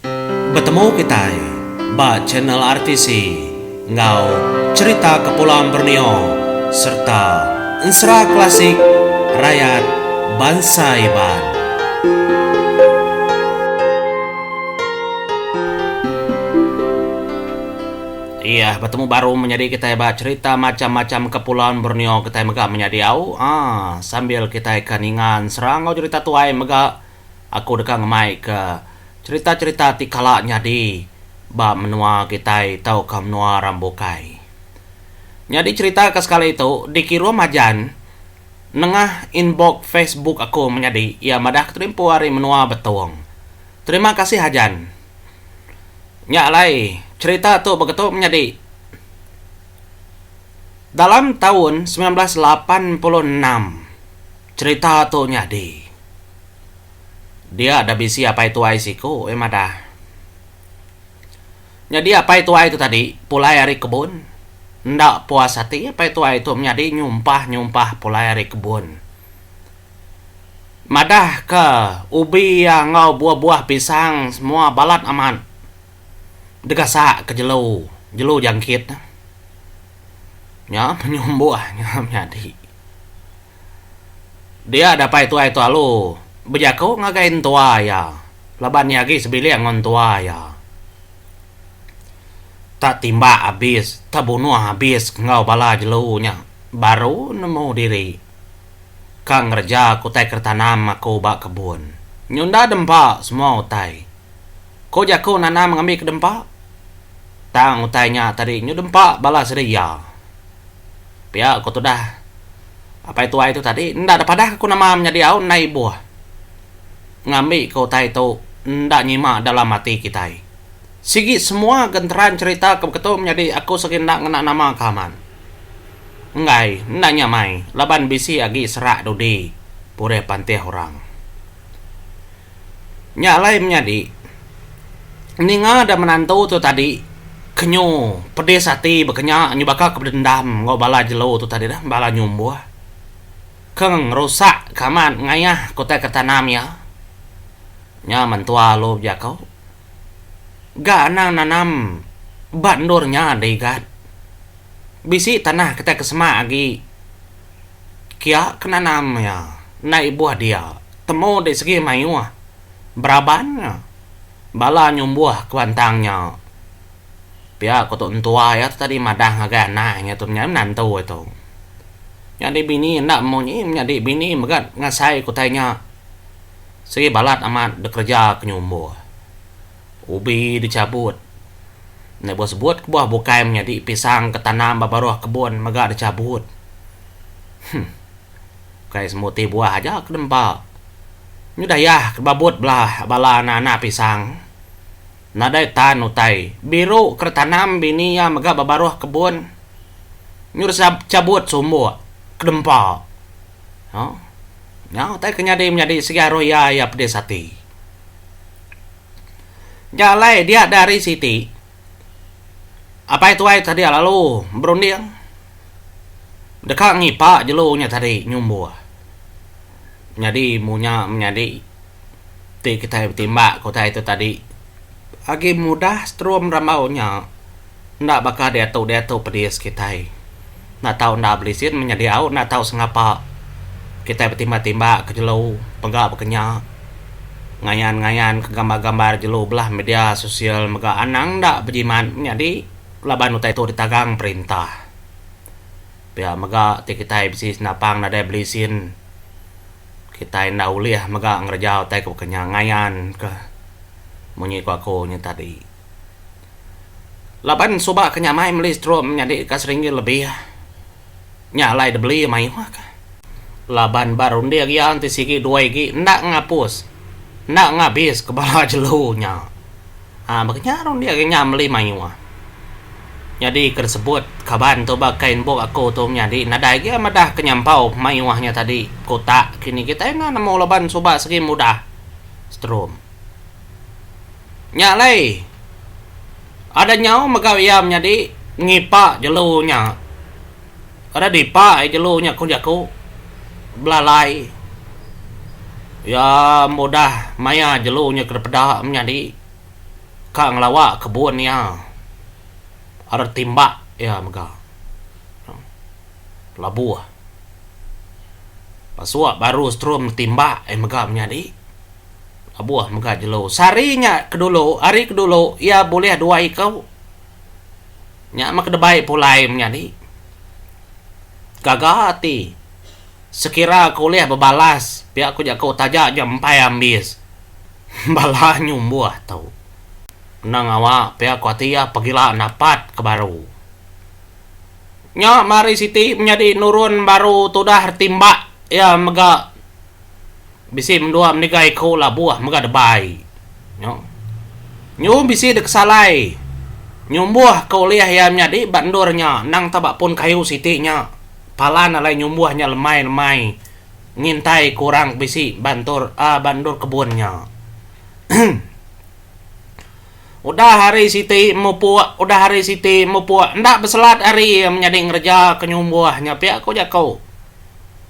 Betemu kitai ba channel RTC enggau Cherita Kepulauan Borneo serta Ensera Klasik Rayat Bansa Iban. Iya, betemu baru menyadi kitai ba cherita macham-macham Kepulauan Borneo kitai mega menyadi au aaa sambil kitai ke ninga ensera enggau jerita tuai mega aku deka ngemai ke Cherita-cherita ti kala nyadi ba menua kitai tauka menua orang bukai. Nyadi cherita ke sekali tu dikirum ajan nengah inbox Facebook aku menyadi iya madah keterimpu ari menua Betong. Terima kasih ajan. Nya alai cherita tu beketu menyadi dalam taun 1986 cherita tu nyadi. Dia da bisi apai tuai siku iya madah. Nyadi apai tuai tu tadi pulai ari kebun. Enda puas ati apai tuai tu menyadi nyumpah-nyumpah pulai ari kebun. Madah ke ubi iya enggau buah-buah pisang semua balat amat degasak ke jelu, jelu jangkit. Nya penyumbuh nya menyadi. Dia dapai tuai tu alu bejaku ngagai entua iya laban iya agi sebilik enggau entua iya. Tak timbak abis, tak bunuh abis enggau bala jelu nya baru nemu diri ka ngereja ke utai ke ditanam aku ba kebun. Nyunda dempa semua utai. Ku jaku nanam ngambi ke dempa. Tang utai nya tadi nyu dempa bala sida iya. Pia ku tudah apai tuai tu tadi enda da padah ku nama menyadi au enda ibuh ngambi ke utai tu enda nyima dalam ati kitai. Sigi semua genteran cherita ke beketu menyadi aku sigi enda ngena nama ke amat. Enggai enda nyamai laban bisi agi serak dudi purih pantih orang. Nya alai menyadi, ninga da menantu tu tadi kenyu pedis ati bekenya nyu baka ke bedendam enggau bala jelu tu tadi dah bala nyumbuh ke ngerusak ke amat ngayah ke utai ke tanam iya. Nya mentua lu bejaku ga anang nanam ba endur nya digat. Bisi tanah kitai ke semak agi kia ke nanam iya enda ibuh dia. Temu di segi mayuh beraban nya bala nyumbuh ke bantang nya. Pia ku tu entua iya tu tadi madah ngagai anak iya tu menyadi menantu iya tu. Nyadi bini enda munyi menyadi bini mega ngasai ke utai nya sigi balat amat dikereja ke nyumbuh. Ubi dichabut. Enda ibuh sebut kebuah bukai menyadi pisang ke tanam ba baruh kebun mega dichabut. Huh. Ukai semuti buah aja ke dempa. Nyu dayah ke babut belah bala anak-anak pisang. Nadai tan utai. Biru ke tanam bini iya mega ba baruh kebun. Nyu chabut sumbuk ke dempa. Ha. Nya utai ke nyadi menyadi sigi aruh iya iya pedis ati. Nya alai dia da hari siti apai tuai tadi lalu berunding. Deka ngipa jelu nya tadi nyumbuh. Nyadi munya menyadi ti kitai betimbak ke utai tu tadi agi mudah setrum rambau nya enda baka diatu diatu pedis kitai. Enda tau enda belisin menyadi au enda tau sengapa kitai betimbak-timbak ke jelu mega baka nya. Ngayan-ngayan ke gambar-gambar jelu belah media sosial mega anang enda bejimat menyadi laban utai tu ditagang perintah. Pia mega ti kitai bisi senapang nadai belisin kitai enda ulih mega ngereja utai ke baka nya ngayan ke munyi ku aku nya tadi. Laban suba ke nyamai meli strom nyadi ka seringgit lebih nya alai dibeli mayuh ka. Laban ba runding iya enti sigi dua igi enda ngapus enda ngabis ke bala jelu nya. Haa baka nya runding iya meli mayuh. Nyadi ke disebut kaban tu ba kain buk aku tu menyadi nadai agi madah ke nyampau mayuh nya tadi kutak kini kitai enda nemu laban suba sigi mudah strom. Nya alai ada nyau mega iya menyadi ngipa jelu nya. Kada dipa ai jelu nya ku jaku belalai. Iya mudah maya jelu nya ke dipeda menyadi. Ka ngelawa kebun iya. Ari timbak iya mega. Labuh. Pasuk baru setrum timbak iya mega menyadi. Labuh mega jelu. Sehari nya ke dulu, hari ke dulu iya bulih dua iku. Nya meh ke debai pulai menyadi. Gaga ati. Sekira ke ulih bebalas pia ku jaku taja nya empai ambis. Bala nyumbuh tu. Enda ngawa pia ku ati iya pegila napat ke baru. Nya meh hari siti menyadi nurun baru tudah retimbak iya mega bisi mendua meniga iku labuh mega debai. Nyu. Nyu bisi dek salai. Nyumbuh ke ulih iya menyadi ba endur nya endang tau ba pun kayu siti nya. Palan alai nyumbuh nya lemai-lemai ngintai ke orang ke bisi ba entur ba endur kebun nya. Udah hari siti mupuk, udah hari siti mupuk enda beselat hari iya menyadi ngereja ke nyumbuh nya pia ku jaku.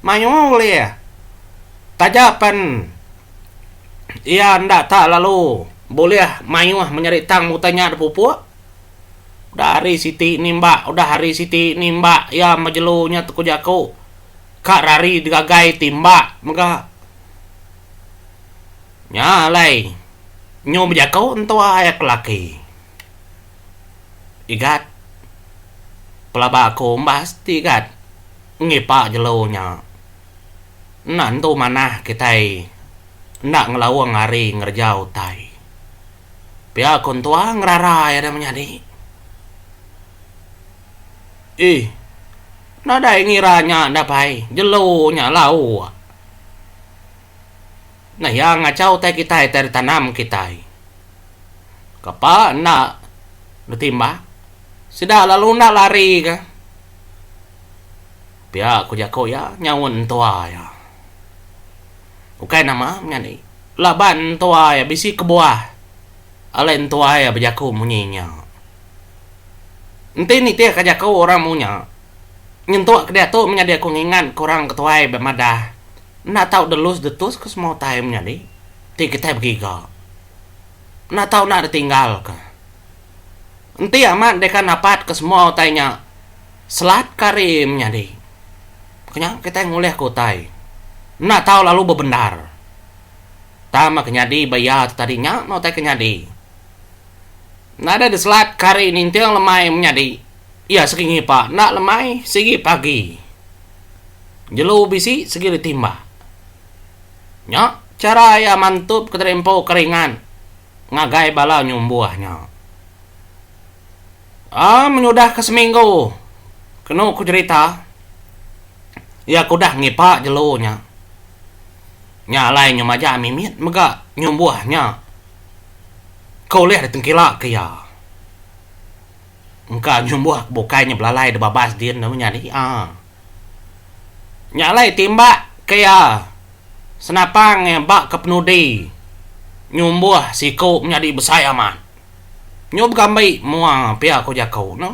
Mayuh ulih. Taja pen iya enda tak lalu bulih mayuh menyadi tang utai nya dipupuk. Udah hari siti nimbak, udah hari siti nimbak iya mejelu nya ku jaku ka rari digagai timbak mega. Nya alai nyu bejaku entua iya ke laki. Igat pelaba aku umbas ti igat ngipa jelu nya. Enda entu manah kitai enda ngelaung hari ngereja utai. Pia ku entua ngerara iya da menyadi. Ih nadai ngira nya enda pai jelu nya lauk. Nah iya ngachau utai kitai tai ditanam kitai. Kapa enda betimbak sida lalu enda lari ka. Pia ku jaku iya nyaut entua iya. Ukai nama menyadi laban entua iya bisi kebuah alai entua iya bejaku munyi nya. Enti nitihka jaku orang munya nyentuk ke diatu menyadi aku ngingat ke orang ke tuai ba madah Enda tau delus detus ke semua utai menyadi ti kitai begiga. Enda tau enda ditinggalka. Enti amat deka napatka semua utai nya, selatka ari menyadi. Kenya kitai ngulihka utai. Enda tau lalu bebendar. Tang meh ke nyadi ba iya tu tadi nya meh utai ke nyadi. Nadai diselatka ari ninting lemai menyadi. Iya sigi ngipa enda lemai sigi pagi. Jelu bisi sigi ditimbak. Nya chara iya mantup kediri empu keringat ngagai bala nyumbuh nya. Aa menyudah ke seminggu kenu ku jerita iya ke udah ngipa jelu nya. Nya alai nyu majak mimit mega nyumbuh nya ke ulih ditengkila ke iya. Engka nyumbuh ke bukai nya belalai dibabas din ne menyadi aa. Nya alai timbak ke iya senapang iya ba ke penudi nyumbuh siku menyadi besai amat. Nyu begambi mua pia ku jaku ne.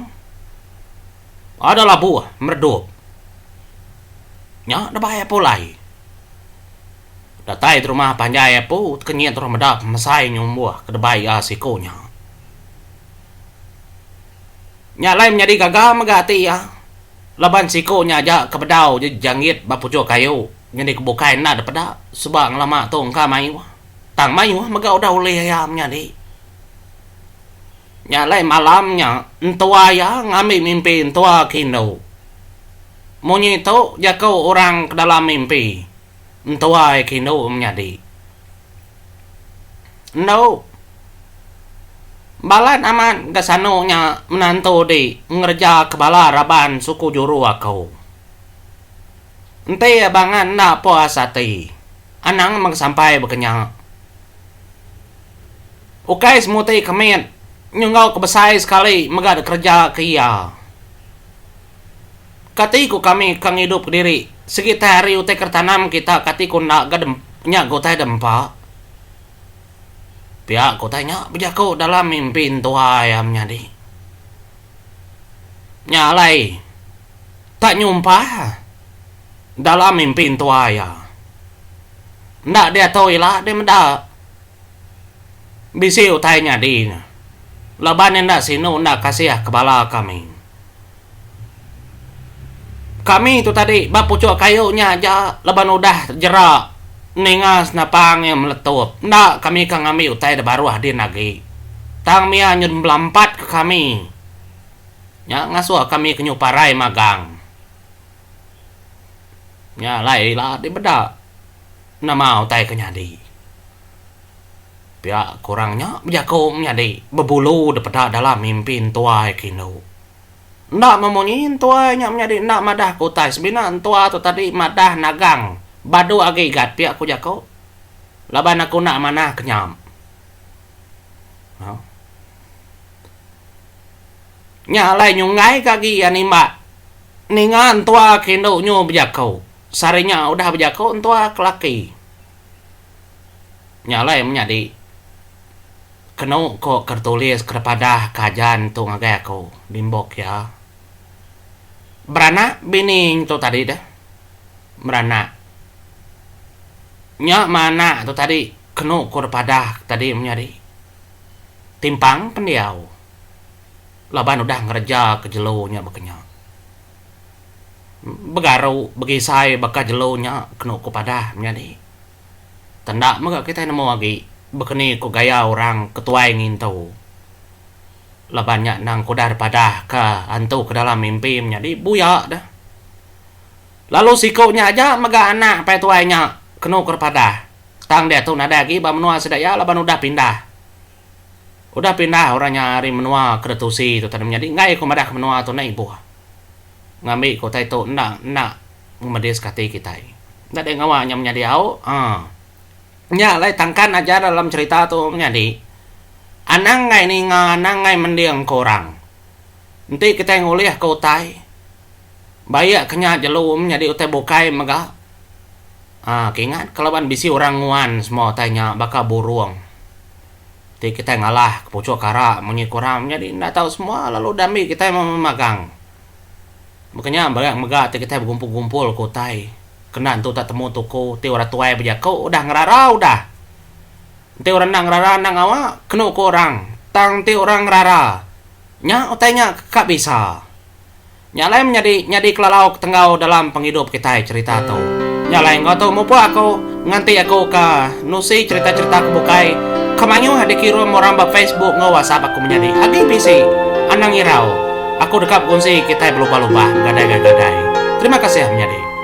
Ada labuh meredup. Nya debai pulai. Datai di rumah panjai apu tekenyit terus meda pemesai nyumbuh ke debai iya siku nya. Nya alai menyadi gaga mega ati iya laban siku nya aja ke bedau jejanggit ba puchuk kayu nyadi ke bukai enda dipeda suba ngelama tu engka mayuh. Tang mayuh mega udah ulih iya menyadi. Nya alai malam nya entua iya ngambi mimpi entua ke indu. Munyi tu jaku orang ke dalam mimpi entua iya ke indu menyadi. Endu. Balat amat ga sanu nya menantu di ngereja ke bala raban suku juru aku. Enti bangat enda puas ati, anang meh sampai baka nya. Ukai semuti ke mit nyenggau ke besai sekali mega dikereja ke iya. Kati ku kami ka ngidup kediri sigi tai hari utai ke ditanam kita kati ku enda ga nya ga utai dempa. Pia ku utai nya bejaku dalam mimpi entua iya menyadi. Nya alai tak nyumpah dalam mimpi entua iya. Enda diatu ila deh meda bisi utai nyadi ne. Laban enda sinu enda kasih ke bala kami. Kami tu tadi ba puchuk kayu nya aja laban udah jera ninga senapang iya meletup enda kami ka ngambi utai da baruh din agi. Tang mia nyun belampat ke kami nya ngasuh kami ke nyu parai magang. Nya alai ila dibeda nama utai ke nyadi. Pia ku orang nya bejaku menyadi bebulu dipeda dalam mimpi entua iya ke indu. Enda memunyi entua iya nya menyadi enda madah ke utai semina entua tu tadi madah nagang badu agi igat pia ku jaku laban aku enda manah ke nya. Nya alai nyunggai ke agi iya nimbak ninga entua ke indu nyu bejaku. Sehari nya udah bejaku entua ke laki. Nya alai menyadi kenu ko ke tulis ke padah ke ajan tu ngagai aku dimbok iya. Beranak bini tu tadi deh. Beranak. Nya mah anak tu tadi kenu ko padah tadi menyadi timpang pendiau laban udah ngereja ke jelu nya baka nya. Begaru begisai baka jelu nya kenu ko padah menyadi. Tenda mega kitai nemu agi bekeni ku gaya orang ke tuai ngintu. Laban nya endang ke udah dipadah ka antu ke dalam mimpi menyadi buya deh. Lalu siku nya aja mega anak apai tuai nya kenu ke dipadah. Tang diatu nadai agi ba menua sida iya laban udah pindah. Udah pindah orang nya ari menua ke ditusi tu tadi menyadi enggai ku madah ke menua tu enda ibuh. Ngambi ke utai tu enda enda ngemedis ke ati kitai. Enda deh ngawa nya menyadi au aaa. Nya alai tangkan ajar dalam cherita tu menyadi anang enggai ninga anang enggai mending ke orang. Enti kitai ngulih ke utai baik ke nya jelu menyadi utai bukai mega aaa kingat ke laban bisi orang nguan semua utai nya baka burung. Ti kitai ngalah ke puchuk kara munyi ke orang menyadi enda tau semua lalu diambi kitai memagang. Baka nya mega mega ti kitai begumpul-gumpul ke utai kena entu tak temu tuku ti orang tuai bejaku udah ngerara udah. Enti orang enda ngerara enda ngawa kenu ku orang tang enti orang ngerara nya utai nya ka bisa. Nya alai menyadi nyadi kelalau ketenggau dalam pengidup kitai cherita tu. Nya alai enggau tu mupuk aku nganti aku ke nusi cherita-cherita ke bukai ke mayuh dikirum orang ba Facebook enggau WhatsApp aku menyadi agi bisi. Anang irau. Aku deka bekunsi kitai belubah-lubah begadai-gadai. Terima kasih menyadi.